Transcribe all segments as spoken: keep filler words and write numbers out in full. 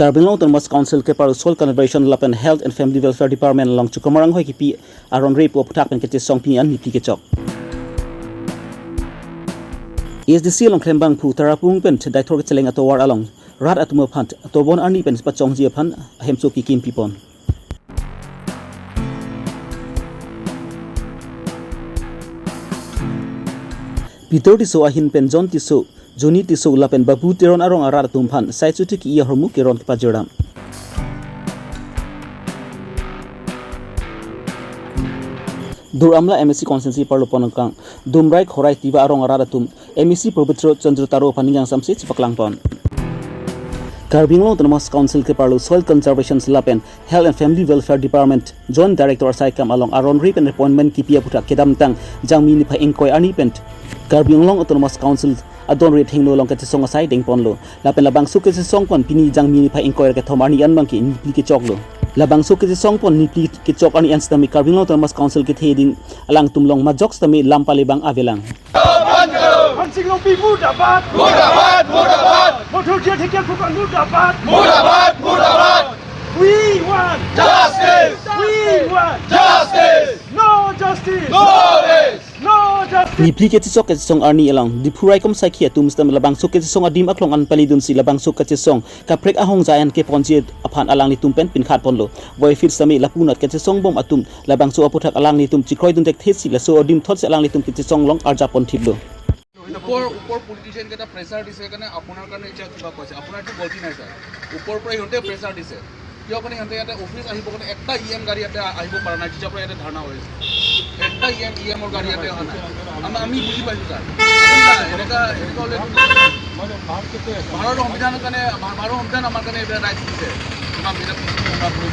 Karbi Anglong Autonomous Council keparlo Soil Conservation lapen Health and Family Welfare Department along Chukamorang ahoi kipi aron re pu aphuthak pen kachesong pini an nipli kechok. A S D C along klembangphu Tarapung pen Deithor kacheleng atovar along rat atum aphan tobon arni pen pachongji aphan ahemso kekim pipon. Peter Tisso ahin pen John Tisso, Johnny Tisso lapen Babu Teron arong arat atum aphan sai chuti ki-i ahormu keron kepajirdam. Dur Amla M A C constituency parlo Ponangkang, Dumrai Khorai Tiwa arong arat atum M A C Pabitra Chandra Taro aphan ning kangsamse chepaklang pon. Karbi Anglong Autonomous Council keparlo Soil Conservation lapen Health and Family Welfare Department Joint Director asai kam along aron re pen appointment kipi aphuthak kedamtang Jangmi niphai ingkoi arni pen Karbi Anglong Autonomous Council adon re thengno along kachesong asai dengponlo. Lapen labangso kachesong pon pini Jangmi niphai ingkoi ra kethom arni an abangke nipli kechoklo. Labangso kachesong pon nipli kechok arni an sitame Karbi Anglong Autonomous Council kethe ding alangtum along majok sitame lam pale abang avelang. Khonsing Longpi murdabad! Murdabad! Murdabad! Mothurjir Dhekiphukan murdabad! Murdabad! Murdabad! We want justice! We want justice! No justice! No peace! No justice! Nipli kechesok kachesong arni along Diphu raikom saikhi atum sitame labangso kachesong adim aklong an palidunsi labangso kachesong kaprek ahongja an keponji aphan alanglitum pen pinkhat ponlo. Voiphit sitame lapunat kachesong bom atum labangso aphuthak alanglitum chikroidun thekthesi laso adim thotsi alanglitum kachesong along arjap pon thiplo. ওপৰ ওপৰ পলিটিচিয়ান কেইটা প্ৰেছাৰ দিছে কাৰণে আপোনাৰ কাৰণে এতিয়া কিবা কৈছে, আপোনাৰতো গলতি নাই ছাৰ। ওপৰৰ পৰা সিহঁতে প্ৰেছাৰ দিছে, কিয় কাৰণে সিহঁতে ইয়াতে অফিচ আহিব কাৰণে একটা ই এম গাড়ী ইয়াতে আহিব পৰা নাই, যেতিয়াৰ পৰা ইয়াতে ধৰ্ণা হৈ আছে। একটা ই এম ই এমৰ গাড়ী ইয়াতে অহা নাই। আমি আমি বুজি পাইছোঁ ছাৰ। এনেকুৱা এনেকুৱা হ'লে ভাৰতৰ সংবিধানৰ কাৰণে ভা- ভাৰতৰ সংবিধান আমাৰ কাৰণে এইবিলাক ৰাইটছ দিছে। ইমান বিলাক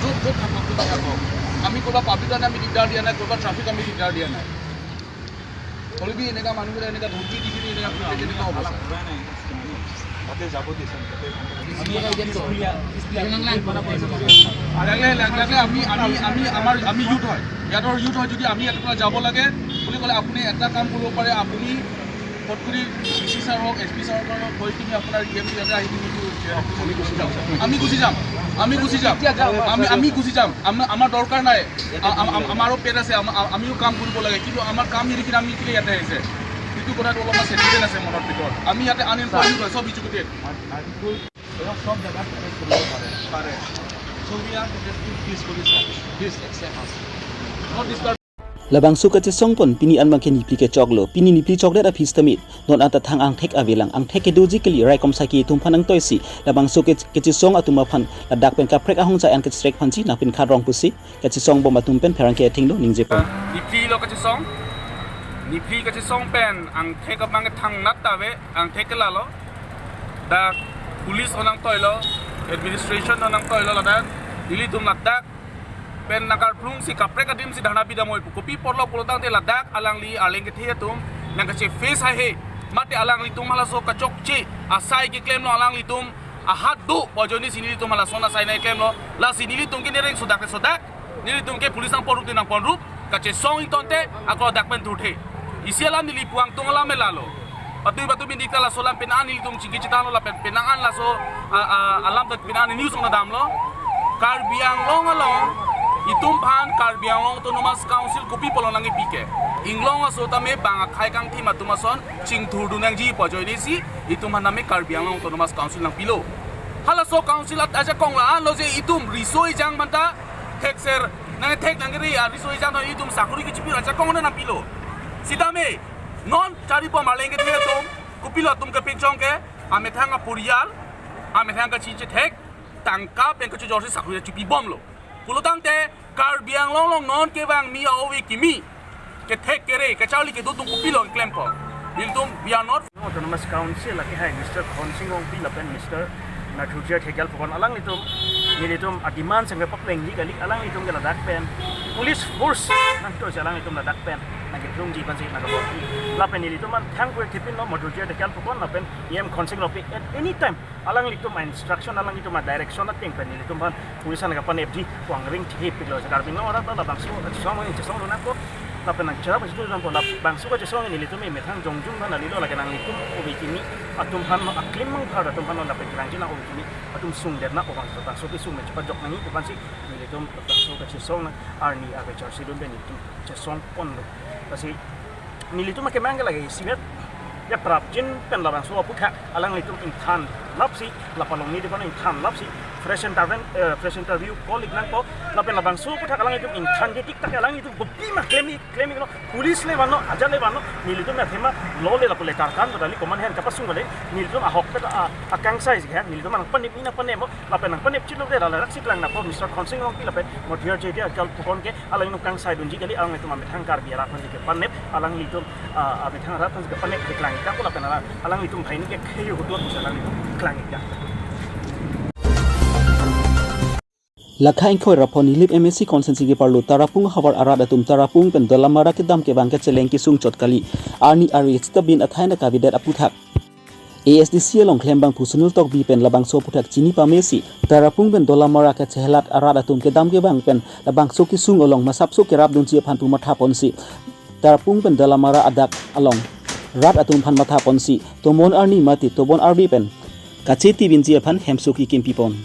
য'ত য'ত থাকক য'ত থাকক, আমি ক'ৰবাত পাব্লিক কাৰণে আমি দিগদাৰ দিয়া নাই, ক'ৰবাত ট্ৰাফিক আমি দিগদাৰ দিয়া নাই। হ'লে কি এনেকা মানুহবোৰে এনেকা ধমকি দি কিনি এনেকা কৰিলে কেনেকুৱা হ'ব ছাৰ? তাতে যাব দিছে, তাতে লাগিলে লাগিলে লাগিলে আমি আমি আমি আমাৰ আমি ইউথ হয়, ইয়াতৰ ইউথ হয়, যদি আমি ইয়াৰ পৰা যাব লাগে বুলি ক'লে আপুনি এটা কাম কৰিব পাৰে, আপুনি ফট কৰি ডি চি ছাৰ হওক, এছ পি ছাৰৰ পৰা কৈ কিনি আপোনাৰ ই এম ইয়াতে আহি কিনি এইটো আমি গুচি যাম, আমি গুচি যাম, আমি আমি গুচি যাম, আমাৰ আমাৰ দৰকাৰ নাই। আ- আ- আ- আমাৰো পেট আছে, আমা- আ- আমিও কাম কৰিব লাগে, কিন্তু আমাৰ কাম এৰি কিনে আমি কিয় ইয়াতে আহিছে? সেইটো কথাটো অলপমান চেণ্টিমেণ্ট আছে মনৰ ভিতৰত। আমি ইয়াতে আনএমপ্লয়মেণ্ট হয়, চব ইজুকেটেড। আৰু- আৰু সব জেগাত এফেক্ট কৰিব পাৰে। পাৰে। So we are protesting peacefully, sir. Please accept us. Not disturb. Labangso kachesong pon pini an abangke nipli kechoklo. Pini nipli chokdet aphi sitame non anta thang angthek avelang. Angthek kedoji kali raikom saikhi atum aphan nangtoisi labangso ke- kachesong atum aphan ladak pen kaprek ahongja an kachesrek aphansi nangpinkhat rong pusi kachesong bom atum pen pherangke athengno ningje pon. Nipli lo kachesong. Nipli kachesong pen angthek abang thangnat ta ave, angthek ke lalo. Dak police onang toilo, administration onang toilo ladak. Nelitum ladak pen nangkarplungsi kaprek adimsi dharna pidamoi pu kopi apotlo pulotangte ladak alangli arleng kethe atum nangkacheface haihe. Mate alanglitum halaso kachokche asai keklemlo, alanglitum ahat do pu ajoinesi nelitum halason asai nangklemlo. Lasi nelitum ke nereng sodak ke sodak, nelitum ke police nangponrup te nangponrup, kachesong ingtonte ako dak pen thurthe. Isi alam neli puang tung alam me lalo. Patui patui bini kala laso alam penang an nelitum chingki chethanlo lapen penang an laso a- a- alam dak penang an news ong damlo. Karbi Anglong along itum aphan Karbi Anglong Autonomous Council kopi apotlo nangkipi ke? Inglong aso tame bang akhei kangthim atum ason chingthurdun nangji pu ajoinesi itum aphan tame Karbi Anglong Autonomous Council nangpilo. Halaso council at ajakong la-an lo je itum riso ejang manta thekser nangthek nangri a riso ejang do itum sakuri kechipi ajakong nangpilo. Sitame non chari po marleng kethe atum kopilo atum kepinchong ke amethang aporiyal, amethang kachinche thek, tangka pen kachojorsi sakuri chipi bomlo. Pulotangte Karbi Anglong along non kevang mi a-ove kimi kethek kere kacharli kedo atum kopilo klem po? Nelitum we are not. Autonomous Council akehai Mister Khonsing Rongpi lapen Mister Nathurjir Dhekiphukan alanglitum nelitum a-demand sengke paplengji kali, alanglitum ke ladak pen police force nangtoisi alanglitum ladak pen nangkeplungji aphansi nangkabor. Lapen nelitum an thang kue thipin lo Nathurjir Dhekiphukan lapen E M Khonsing Rongpi at any time alanglitum a-instruction, alanglitum a-direction ateng pen nelitum aphan police an kapanepji pu angring thihip piklo. Karbi Anglong arat labangso chesong chesong lo nangkok. Lapen nangcherap kachito dampo, labangso kachesong nelitum emethang jongjung aphan kalilo, lake nanglitum ove kimi atum aphan, aklim mangphar atum aphan lapen kerang jinang ove kimi atum sungdet nangpo, bangso, bangso kesung me chepajok nangji pu aphansi nelitum labangso kachesong nang arni ave charsi dun pen nelitum chesong ponlo. Lasi nelitum akemang ke lake isivet ya prapjin pen labangso aphuthak alanglitum ingthan lapsi, lapalongni depan ingthan lapsi fresh interven-, eh, fresh interview call ik nangpo. Lapen labangso aphuthak alanglitum ingthan ke tik tak alanglitum kopi ma klem ik, klem iklo, police le vanlo, ajat le vanlo, nelitum athema law le lapu le karkan bodali koman hen kapasung bale, nelitum ahokpet a, akangsai si hen, nelitum nangpanep ina panep mo, lapen nangpanep chitlo de, lala raksi klang nangpo Mister Khonsing Rongpi lapen Modhir Jeti akal pukon ke alanglitum kangsai dunji kali, alanglitum amethang Karbi arat aphansi kepanep, alanglitum, ah, amethang arat aphansi kepanep keklang ik ta ko lapen alang, alanglitum banghini ke kheyo hutun alanglitum klang ik ta. Lakha ingkoi ra pho Nilip M A C constituency keparlo Tarapung havar arat atum Tarapung pen Dolamara kedam kevang kecheleng kesung chot kali. Arni arve sita bin athai nangkavedet aphuthak A S D C along klembangphu Sunil Tokbi pen labangso aphuthak chini pamesi Tarapung pen Dolamara kachehelat arat atum kedam kevang pen labangso kesung along masapso kerap dunji aphan pu matha ponsi Tarapung pen Dolamara adak along rat atum aphan matha ponsi tomon arni mate tomon arve pen kacheti binji aphan hemso kekimpi pon.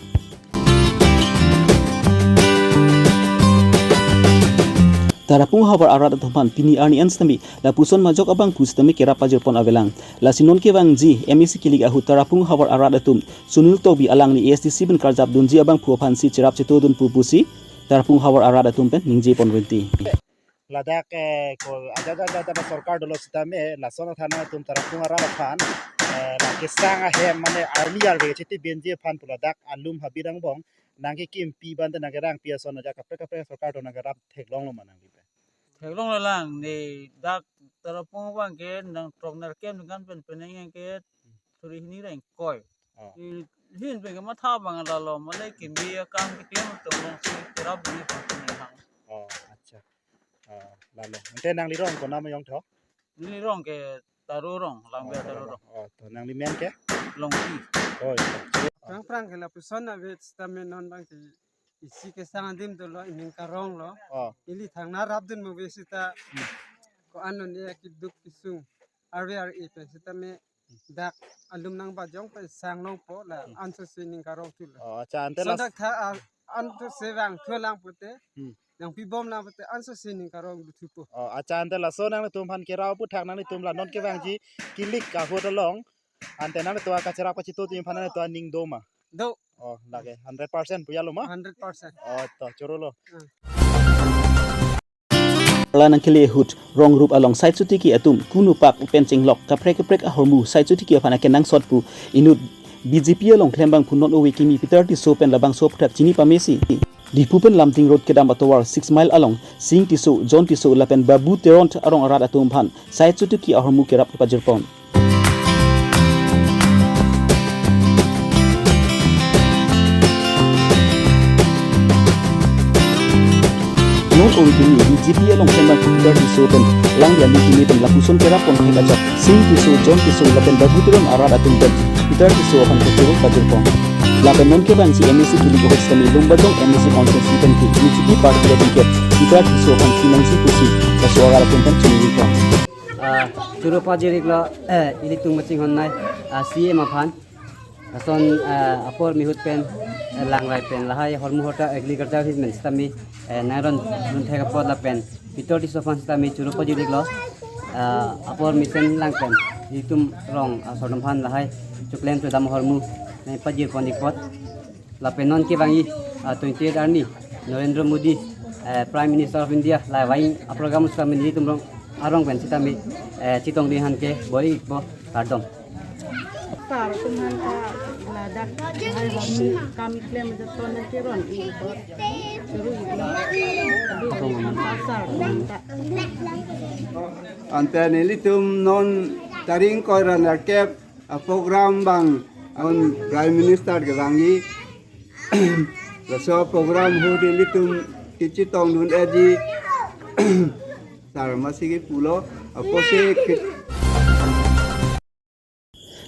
Tarapung havar arat atum aphan pini arni an sitame lapuson majok abangphu sitame kerap pajirpon avelang. Lasi non kevangji M A C kilik ahut Tarapung havar arat atum Sunil Tokbi alangli A S D C pen karjap dunji abangphu aphansi cherap chetodun pu pusi Tarapung havar arat atum pen ningje pon rinti. Ladak, eh, ko ajat ajat ajat sorkar dolo sitame lason athan atum Tarapung arat aphan, eh, la kesang ahem mane arni arve chiti benji aphan pu ladak alum habirang bong nangkekimpi bante nangkerangpi ason ajat kaprek kaprek sorkar do nangkerap theklonglo ma nangli pen? Theklonglo lang, ne dak Tarapung abang ke nang trok nerkem kan pen peneng ke suri hini ra ingkoi. Oh. Ihin pen kematha abang lalo, mane kimbi akam keklem atum alongsi kerap ni pangkini hang. Oh, acha. Oh, lalo. Ante nangli rong konat ma jongtho? Neli rong ke Taro rong, Langbe. Oh, Taro rong. Oh, to nangli men ke? Longpi. Oh, iya. Prang prang ke lapuson ave sitame non abang ke isi kesang adim dolo, ining karong lo. Oh. Ili thangna rapdun mo ave sita. Hmm. Ko-an non ya keduk kesung arve arve pen sitame dak alum nang bajong pen sang longpo la. Hmm. Anso si ning karong thulo. Oh, acha, ante so las- dak tha, ah, anso si vangthu lang pute. Hmm. Nangpibom lang pute anso si ning karong duthupo. Oh, acha, ante laso nangtum aphan kerap aphuthak nangtum la non kevangji kilik ahut along ante nangtum akacherap kachito atum aphan nangtum aning do ma? Do. Oh, lake hundred percent pu ya lo ma? Hundred percent. Oh, to choro lo. Hmm. Arla nangkele ahut, rong rup along side sotiki atum, kunu pak pen chenglok, kaprek kaprek ahormu, side sotiki aphan akenangsot pu, inut B J P along klembangphu non ove kimi Peter Tisso pen labangso aphuthak chini pamesi. Diphu pen Lumding Road kedam atovar six mile along, Sing Tisso, John Tisso, lapen Babu Teron arong arat atum aphan, side sotiki ahormu kerap pajirpon. Non ove kimi B J P along klembangphu Peter Tisso pen, lang ya ni kimi pen lapuson kerap pon thek ajak, Sing Tisso, John Tisso, lapen Babu Teron arat atum pen, Peter Tisso aphan kechoro pajirpon. Lapen non kevangji M A C kilik ahut sitame Lumbajong M A C constituency pen ke B J P party atum ke Peter Tisso aphan chiningje pusi, laso arat atum pen chiningje pon. Ah, choro pajir iklo, eh, ilitum machinghonnei, ah, C M aphan. Lason, ah, apor mihut pen, eh, langrai pen, lahai hormu horta agriculture his men sitame, eh, nangron run thek apot lapen Peter Tisso aphan sitame choro pajir iklo, ah, apor mesen lang pen, ilitum rong, ah, asordom aphan lahai choklem chodam ahormu nangpajirpon ik apot. Lapen non kevangji, ah, twenty-eight arni, Narendra Modi, eh, Prime Minister of India, la vangji aprogram sitame nelitum rong arong pen sitame, eh, chetongdun aphan ke bor-i ikpo, kardom. Sar atum aphan ta ladak lahai hormu kam keklem ajaton nangkeron ikpo. Choro iklo. Adu aphan ta sar atum aphan ta. Ante nelitum non tarik ingkoi ra nerkep aprogram abang non Prime Minister kevangji. Laso program ahut ilitum kechetongdun-etji. Sar masi kepulo, apotsi ke-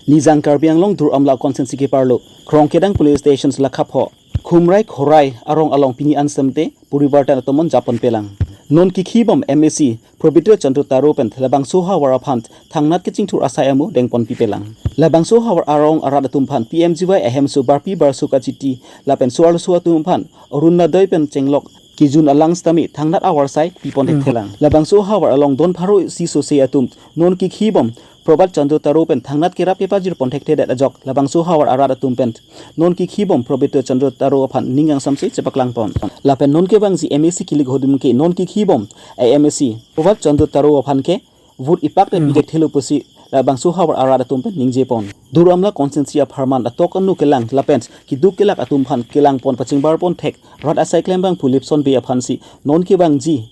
Nijang Karbi Anglong Duar Amla constituency keparlo, Krongkedang police station lakha pho, Khumrai Khorai arong along pini an semte, poribar tan atomon japon pelang. Non kekhibom M A C Pabitra Chandra Taro pen labangso havar aphan thangnat kachingthur asai amo dengponpipelang. Labangso havar arong arat atum aphan P M G Y ahemso barpi barso kachiti lapen so-arloso atum aphan Orunodoi pen chenglok kejun alang sitame thangnat avarsai pipon Hmm. thekthelang. Labangso havar along don pharo isi sose atum non kekhibom Prabhat Chandra Taro pen thangnat kerap kepajirpon thekthedet ajok labangso havar arat atum pen non kekhibom Pabitra Chandra Taro aphan ning kangsamse chepaklangpon. Lapen non kevangji M A C kilik ahut atum ke non kekhibom a M A C Prabhat Chandra Taro aphan ke vote ipak te Hmm. pidek thelo pusi labangso havar arat atum pen ningjepon. Duar Amla constituency apharman atok anu kelang lapen keduk kelak atum aphan kelangpon pachingbarpon thek rat asai klembangphu Lipson Bey aphansi non kevangji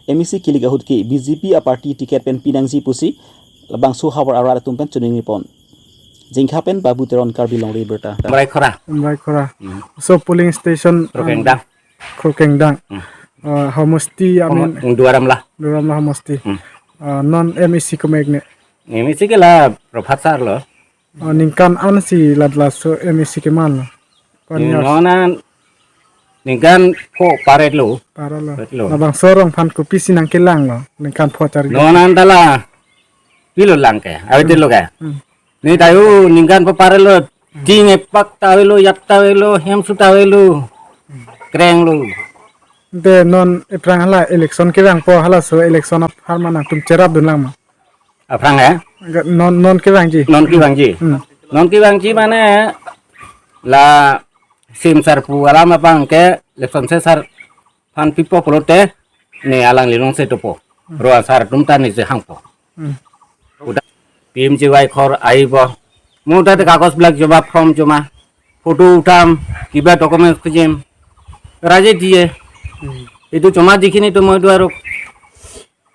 M A C kilik ahut ke B J P a party ticket pen pinangji pusi labangso havar arat atum pen chiningripon. Jengkha pen Babu Teron, Karbi Longri Abirta. Amraikhora. Amraikhora. Hmm. So polling station, Krokengdang. Krokengdang. Hmm. Uh, homosti, I mean, Homo-, Duar Amla. Duar Amla homosti. Hmm. Uh, non M A C komat ne? M A C ke la Prabhat sir lo. Uh, ningkan an si lat laso M A C keman lo? Kon yars? Non an ningkan pho paret lo. Paret lo. Paret lo. Labangso arong aphan kopisi nangkelanglo ningkan pho chari? Non an ta la pilo lang ke, awe Hmm. tilo ke. Hmm. Ne tayo ningkan pho paret lo, Hmm. ting epak ta avelo, yak ta avelo, hemso ta avelo, kreng lo. De non aphrang hala election kevangpo, halaso election apharman nangtum cherapdun lang ma? Aphrang eh? Ga-, non, non kevangji. Non kevangji. Hmm. Non kevangji mane la sim sar pu alam abang ke election se sar aphan pipo pulote ne alangli alongsi dopo. Hmm. Ro asar atum ta ne je hangpo. Hmm. Uda P M G Y khor aibo. Mo ta kagoj bilak joma, form joma, photo utham, kiba documents kejim, raje diye. Hmm. Itu cuma dikhini tu mo duaro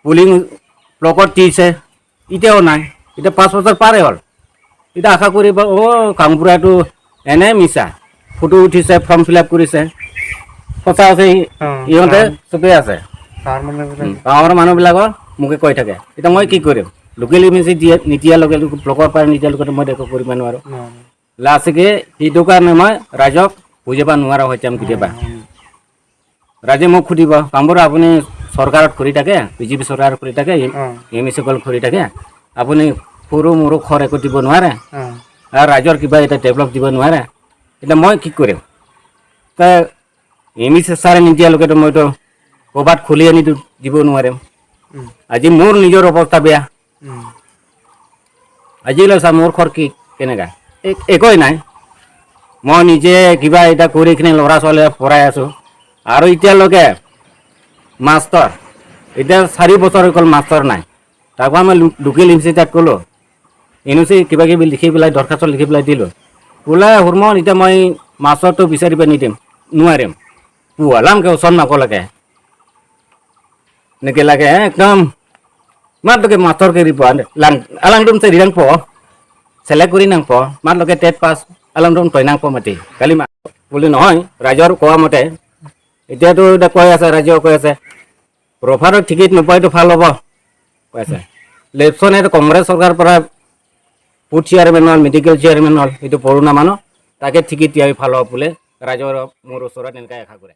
polling blockot tise, ite onai, ite pas bosor pare hol. Ite akha koribo, oh, gaonbura tu ene misa, photo uthise, form fill up korise, সঁচা আছে, Hmm, ইহঁতে hmm. চবে আছে। Gaonbura mane Hmm, bilak. Gaonbura mane bilak, মোকে কৈ থাকে। এতিয়া মই কি কৰিম? Local M A C দিয়ে, নিদিয়াৰ লগে লগে, blockৰ পৰা নিদিয়াৰ লগে মই একো কৰিব নোৱাৰো। Hmm. Last ke, সেইটো কাৰণে মই ৰাইজক বুজাব নোৱাৰা হৈ যাম কেতিয়াবা। Hmm. ৰাইজে মোক সুধিব, "গাওঁবুঢ়া, আপুনি চৰকাৰত কৰি থাকে, বিজেপি চৰকাৰত কৰি থাকে, এম-, অ। এম এ চি সকল কৰি থাকে, আপুনি সৰু মৰু ঘৰ একো দিব নোৱাৰে, অ। আৰু ৰাইজৰ কিবা এটা ডেভেলপ দিব নোৱাৰে, এতিয়া মই কি কৰিম?" তে এম এ চি ছাৰে নিদিয়ালৈকেতো মইতো ক'ৰবাত খুলি আনি দি-, দিব নোৱাৰিম। উম। আজি মোৰ নিজৰ অৱস্থা বেয়া। উম। আজিলৈ চা, মোৰ ঘৰ কি, কেনেকা? এক-, একোৱেই নাই। মই নিজে কিবা এটা কৰি কিনে ল'ৰা ছোৱালী পঢ়াই আছো। আৰু এতিয়ালৈকে মাষ্টৰ, এতিয়া চাৰি বছৰ হৈ গ'ল মাষ্টৰ নাই। তাৰপৰা মই লো-, লোকেল এম চি তাত ক'লো, এন অ' চি কিবা কিবি লিখি পেলাই, দৰখাস্ত লিখি পেলাই দিলো। বোলে, "হুৰমন, এতিয়া মই মাষ্টৰটো বিচাৰি পাই নিদিম, নোৱাৰিম।" Pu alam ke oson nangkok lake. Neke lake, eh, ekdom. Mat lake master ke ripo, ande. Lang, alangtum se rirang po. Select kori nangpo. Mat lake tet pass, alangtum toi nangpo mati. Kali ma, বুলি নহয়, ৰাইজৰ কোৱা মতে। এতিয়াতো এতিয়া কৈ আছে, ৰাইজেও কৈ আছে, "প্ৰভাতক টিকেট নোপোৱাইতো ভাল হ'ব," কৈ আছে। লেপচনে কংগ্ৰেছ চৰকাৰ পৰা ফুড চেয়াৰমেন হ'ল, মেডিকেল চেয়াৰমেন হ'ল, এইটো পুৰণা মানুহ, তাকে টিকেট দিয়াই ভাল হ'ব বোলে ৰাইজৰ মোৰ ওচৰত এনেকৈ আশা কৰে।